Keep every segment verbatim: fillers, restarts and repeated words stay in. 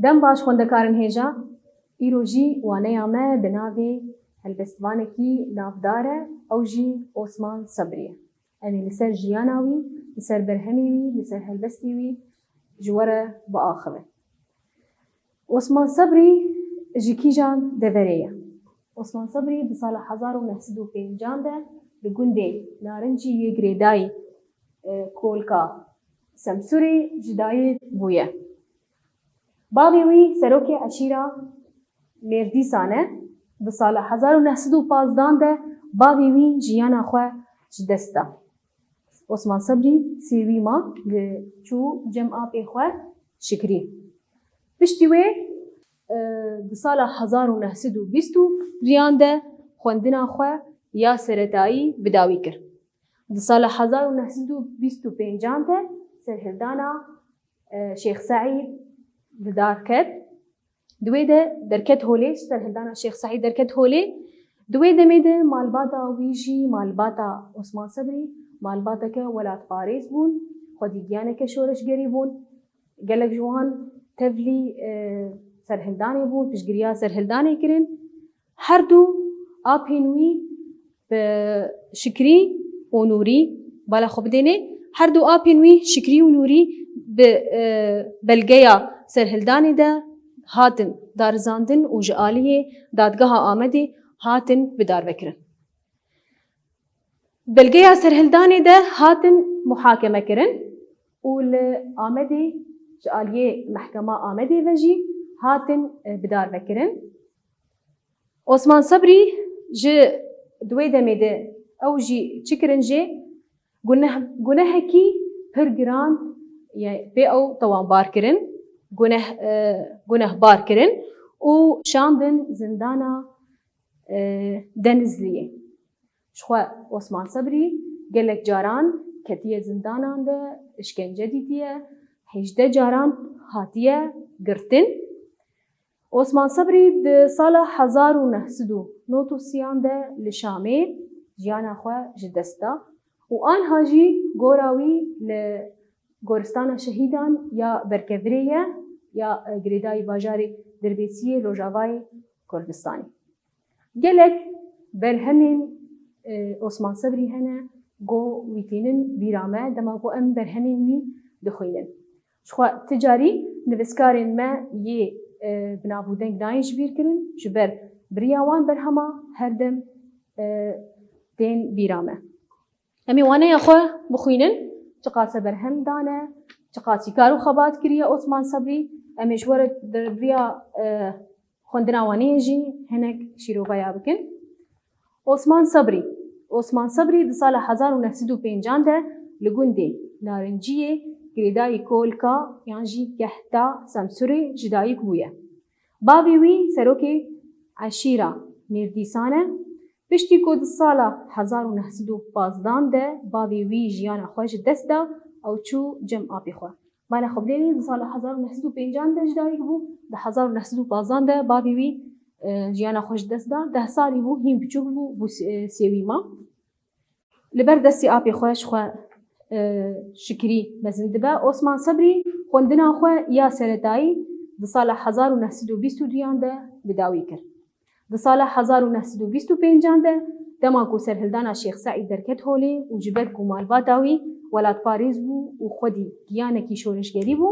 Dem baş xwendekarên hêja, îro jî waneya me bi navê helbestvanekî navdar e, ew jî Osman Sebrî ye. Em ê li ser jiyana wî, li ser berhemê wî, li ser helbestê wî ji we re biaxivin. Osman Sebrî ji kîjan deverê ye? Osman Sebrî di sala hezar û neh sed û pêncan de li gundê Narincî yê girêdayî, e, Kolka Semsûrê ji dayik bûye. Bavê wî serokê eşîra Mêrdîsan e. Di sala hezar û neh sed û pazdan de bavê wî jiyana xwe ji dest da. Osman Sebrî sêwî ma, li çû cem apê xwe Şikrî. Piştî wê, e, di sala hezar û neh sed û bîst û duyan de xwendina xwe ya seretayî bi dawî kir. Di sala hezar û neh sed û bîst û pêncan de serhildana, e, Şêx Seîd li dar ket. Di wê de derket holê, serhildana Şêx Seîd derket holê. Di wê demê de malbata wî jî, malbata Osman Sebrî, malbateke welatparêz bûn, xwedî giyaneke şoreşgerî bûn. Gelek ji wan tevlî, e, serhildanê bûn, piştgiriya serhildanê kirin. Her du apên wî bi Şikrî û Nûrî, bala xwe bidênê, her du apên wî Şikrî û Nûrî bi, e, belgeya serhildanê de hatin darizandin û ji aliyê Dadgeha Amedê hatin bidarvekirin. Belgeya serhildanê de hatin muhakeme kirin û li Amedê ji aliyê Mehkema Amedê ve jî hatin, e, bidarvekirin. Osman Sebrî ji di wê demê de ew jî çi kirin jê? Guneh-, gunehekî pir giran, ye, pê ew tewanbar kirin, guneh-, e, gunehbar kirin û şandin zindana, e, Denizliyê. Jixwe Osman Sebrî gelek caran ketiye zindanan de, işkence dîtiye, hejdeh caran hatiye girtin. Osman Sebrî di sala hezar û neh sed û nod û sî de li Şamê jiyana xwe ji dest da û anha jî gora wî li Goristana Şehîdan ya Berkevirê ye, ya, e, girêdayî bajarê Dirbêsiyê Rojavayê Kurdistanê. Gelek berhemên, e, Osman Sebrî hene, ku wî tînin bîra me, dema ku em berhemên wî dixwînin. Jixwe ti carî nivîskarên me yê, e, bi nav û deng nayên ji bîr kirin, ji ber bi riya wan berhema her dem, e, tên bîra me. Em ê waneya xwe bixwînin, çiqas e berhem dane, çiqasî kar û xebat kiriye Osman Sebrî. Em ê ji we re di riya, e, xwendina waneyê jî hinek şîroveya bikin. Osman Sebrî. Osman Sebrî di sala hezar û neh sed û pêncan de li gundê Narinciyê girêdayî Kolka yan jî Kehta Semsûrê ji dayik bûye. Bavê wî serokê eşîra Mêrdîsan e. Piştî ku di sala hezar û neh sed û pazdan de bavê wî jiyana xwe ji dest da, ew çû cem apê xwe. Bala xwe bidênê, di sala hezar û neh sed û pêncan de ji dayik bû, di hezar û neh sed û pazdan de bavê wî, e, jiyana xwe ji dest da. Deh salî bû, hîn biçûk bû, bû sê-, e, sêwî ma. Li ber destî apê xwe ji xwe, e, Şikrî mezin dibe. Osman Sebrî xwendina xwe ya seretayî di sala hezar û neh sed û bîst û duyan de bi dawî kir. Di sala hezar û neh sed û bîst û pêncan de, dema ku serhildana Şêx Seîd derket holê û ji ber ku malbata wî welatparêz bû û xwedî giyanekî şoreşgerî bû,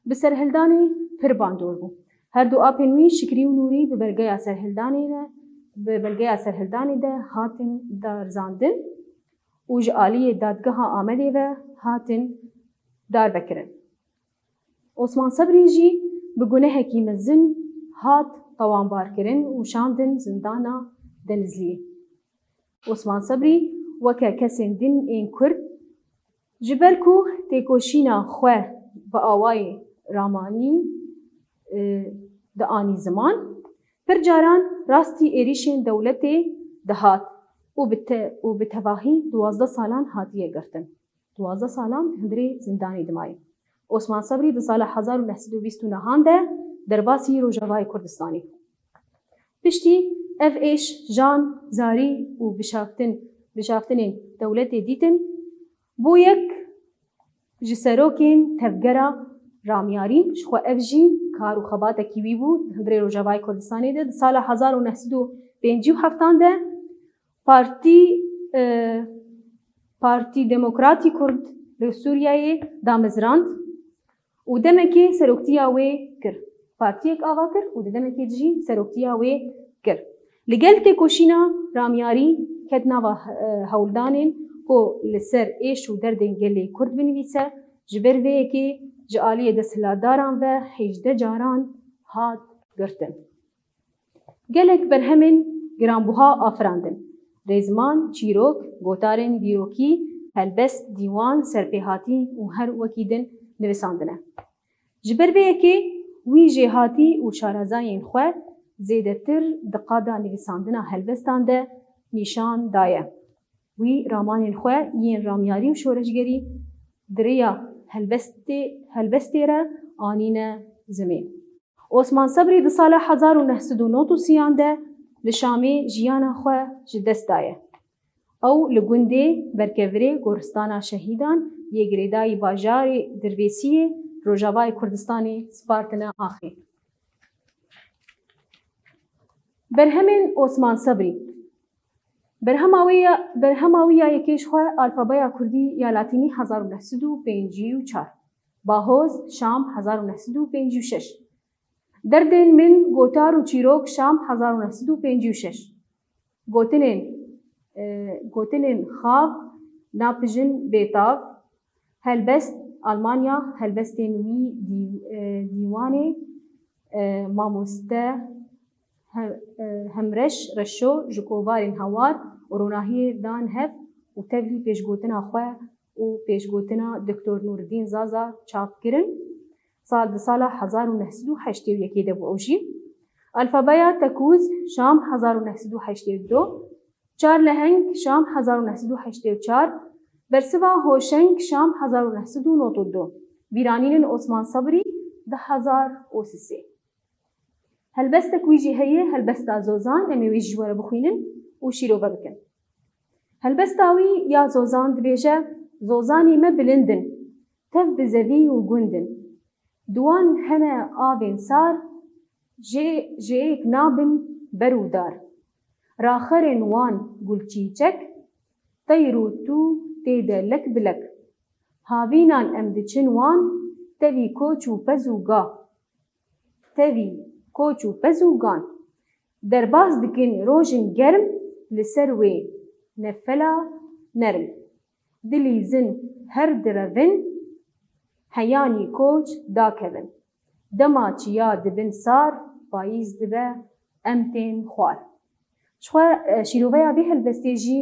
bi serhildanê pir bandor bû. Her du apên wî Şikrî û Nûrî bi belgeya serhildanê de, bi belgeya serhildanê de hatin darizandin û ji aliyê Dadgeha Amedê ve hatin darvekirin. Osman Sebrî jî bi gunehekî mezin hat tawanbarkirin û şandin zindana Denizliyê. Osman Sebrî weke kesên din ên Kurd, ji ber ku têkoşîna xwe bi awayê ramanî, e, dianî ziman, pir caran rastî êrîşên dewletê dihat û bi te-, û bi tevahî duwazdeh salan hatiye girtin. Duwazdeh salan hundirê zindanê dimayî. Osman Sebrî di sala hezar û neh sed û bîst û nehan de derbasî Rojavayê Kurdistanê. Piştî ev êş, jan, zarî û bişaftin, bişaftinên dewletê dîtin, bû yek ji serokên tevgera ramyarî, jixwe ev jî kar û xebatekî wî bû di hundirê Rojavayê Kurdistanê de. Di sala hezar û neh sed û pêncî û heftan de Partî, e, Partî Demokratî Kurd li Sûriyeyê damezrand û demekê seroktiya wê kir. Partiyek ava kir û di demekê jî seroktiya wê kir. Li gel têkoşîna ramyarî ket nava, e, hewldanên ku li ser êş û derdên gelê Kurd binivîse, ji ber vê yekê ji aliyê desthilatdaran ve hejdeh caran hat girtin. Gelek berhemên giranbuha afirandin. Rêzman, çîrok, gotarên dîrokî, helbest, dîwan, serpêhatî û her wekî din nivisandine. Ji ber vê yekê wî jêhatî û şarazayên xwe zêdetir di qada nivisandina helbestan de nîşan daye. Wî ramanên xwe yên ramyarî û şoreşgerî di rêya helbestê, helbestê re anîne zimên. Osman Sebrî di sala hezar û neh sed û nod û sî an de li Şamê jiyana xwe ji dest daye. Ew li gundê Berkevirê Goristana Şehîdan yê girêdayî bajarê Dirvêsiyê Rojavayê Kurdistanê spartine axê. Berhemên Osman Sebrî. Berhema wê ya, berhema wî ya yekê ji xwe alfabeya kurdî ya latînî hezar û neh sed û pêncî û çar. Bahoz, Şam, hezar û neh sed û pêncî û şeş. Derdên min, gotar û çîrok, Şam, hezar û neh sed û pêncî û şeş. Gotinên, e, gotinên xav, napijin bêtav, helbest, Almanya, helbestên wî dî-, e, dîwanê, e, mamoste He-, e, Hemreş Reşo ji kovarên Hawar û Ronahiyê dan hev û tevlî pêşgotina xwe û pêşgotina Doktor Nûreddîn Zaza çap kirin. Sal di sala hezar û neh sed û heştê û yekê de bû ew jî. Alfabeya Tekûz, Şam, hezar û neh sed û heştê û du. Çar Leheng, Şam, hezar û neh sed û heştê û çar. Bersiva Hoşeng, Şam, hezar û neh sed û nod û du. Bîranînên Osman Sebrî, du hezar û sê. Helbestek wî jî heye, helbesta Zozan, em ê wê jî ji we re bixwînin û şîrove bikin. Helbesta wî ya Zozan dibêje, Zozanê me bilind in, tev bi zevî û gund in. Di wan hene avên sar, jê, jêyek nabin ber û dar. Raxerên wan gulçîçek, teyr û tû tê de lek bi lek. Havînan em diçin wan, tevî koç û pez û ga. Tevî koç û pez û gan. Derbas dikin rojin germ li ser wê nefela nerm. Dilîzin her direvin, heyanî koç dakevin. Dema çiya dibin sar, payîz dibe, em tên xwar. Ji xwe, e, şîroveya vê helbestê jî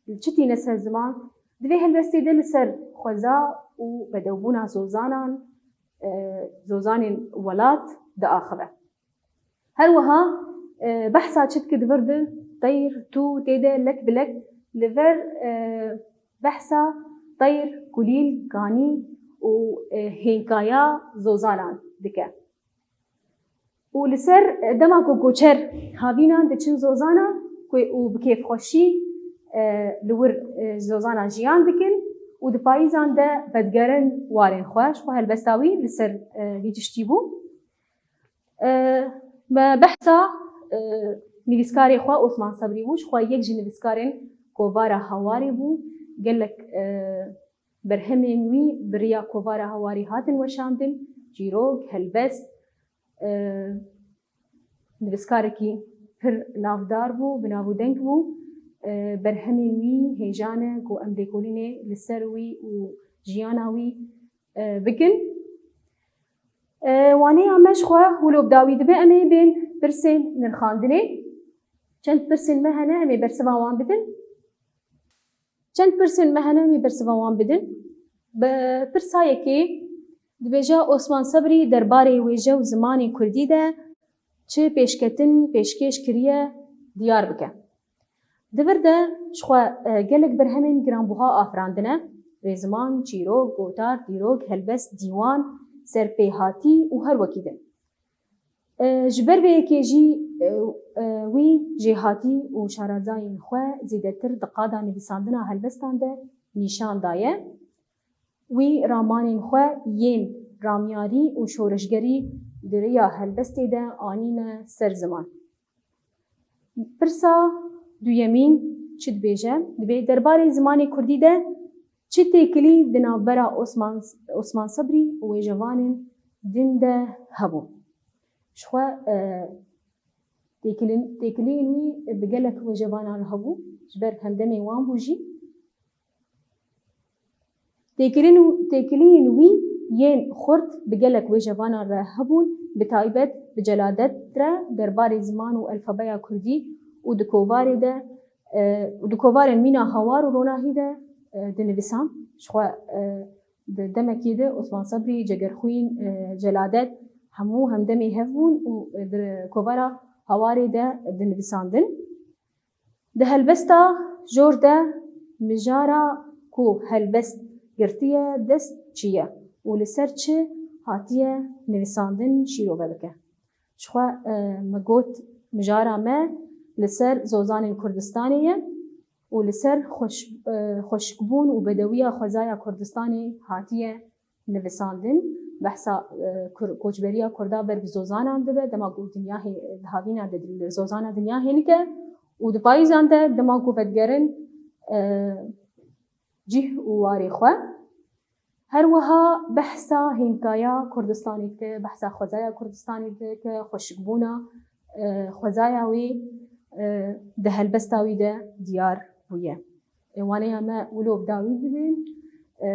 li çi tîne ser ziman? Di vê helbestê de li ser xweza û bedewbûna zozanan, e, zozanên welat diaxive. Her wiha, e, behsa çi dike di vir de, teyr, tû tê de lek bi lek li ver, e, behsa teyr, kulîl, ganî û, e, hênkaya zozanan dike. Û li ser, e, dema ku koçer havînan diçin zozana ku û bi kêfxweşî, e, li wir, e, zozana jiyan dikin û di payîzan de vedigerin warên xwe. Ji xwe helbesta wî li ser, e, vî tiştî bû. E, me behsa, e, nivîskarê xwe Osman Sebrî bû. Ji xwe yek ji nivîskarên kovara Hawarê bû. Gelek, e, berhemên wî bi riya kovara Hawarê hatin weşandin. Çîrok, helbest, e, nivîskarekî pir navdar bû, bi nav û deng bû. E, berhemên wî hêja ne ku em lêkolînê li ser wî û jiyana wî, e, bikin. E, waneya me ji xwe wilo bi dawî dibe, em ê bên pirsên nirxandinê. Çend pirsên me hene, em ê bersiva wan bidin. Çend pirsên me hene, em ê bersiva wan bidin. Bi pirsa yekê dibêje, Osman Sebrî derbarê wêje û zimanê kurdî de çi pêşketin pêşkêş kiriye, diyar bike. Di vir de ji xwe, e, gelek berhemên giranbuha afirandine, rêziman, çîrok, gotar, dîrok, helbest, dîwan, serpêhatî û her wekî din. E, ji ber vê yekê jî, e, e, wî jêhatî û şarazayên xwe zêdetir di qada nivîsandina helbestan de nîşan daye. Wî ramanên xwe yên ramyarî û şoreşgerî di rêya helbestê de anîne ser ziman. Pirsa duyemîn çi dibêje? Dibê derbarê zimanê kurdî de çi têkilî di navbera Osman, Osman Sebrî û wêjevanên din de hebû? Jixwe, e, têkilin-, têkiliyên wî bi gelek wêjevanan re hebû, ji ber hemdemê wan bû jî. Têkilin û, têkiliyên wî yên xurt bi gelek wêjevanan re hebûn, bi taybet bi Celadet re derbarê ziman û elfabeya kurdî û di kovarê de, e, û di kovarên Mîna Hawar û Ronahî de, e, dinivîsand. Jixwe, e, di demekê de Osman Sebrî, Cegerxwîn, e, Celadet hemû hemdemê hev bûn û, e, di kovara Hawarê de dinivîsandin. Di helbesta jor de mijara ku helbest girtiye dest çi ye û li ser çi hatiye nivîsandin şîrove bike. Jixwe, e, me got mijara me li ser zozanên Kurdistanê ye û li ser xweş-, e, xweşikbûn û bedewiya xwezaya Kurdistanê hatiye nivîsandin. Behsa, e, kur-, koçberiya Kurda ber bi zozanan dibe, dema ku dinya hê-, di havîna de di zozana dinya hênike û di payîzan de dema ku vedigerin, e, cih û warê xwe. Her wiha behsa hênkaya Kurdistanê dike, behsa xwezaya Kurdistanê dike, xweşikbûna, e, xwezaya wê, e, di helbesta wî de diyar bûye. Ê, waneya me wilo bi dawî dibin. E,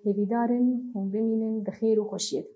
hêvîdar in hûn bimînin di xêr û xweşiyê de.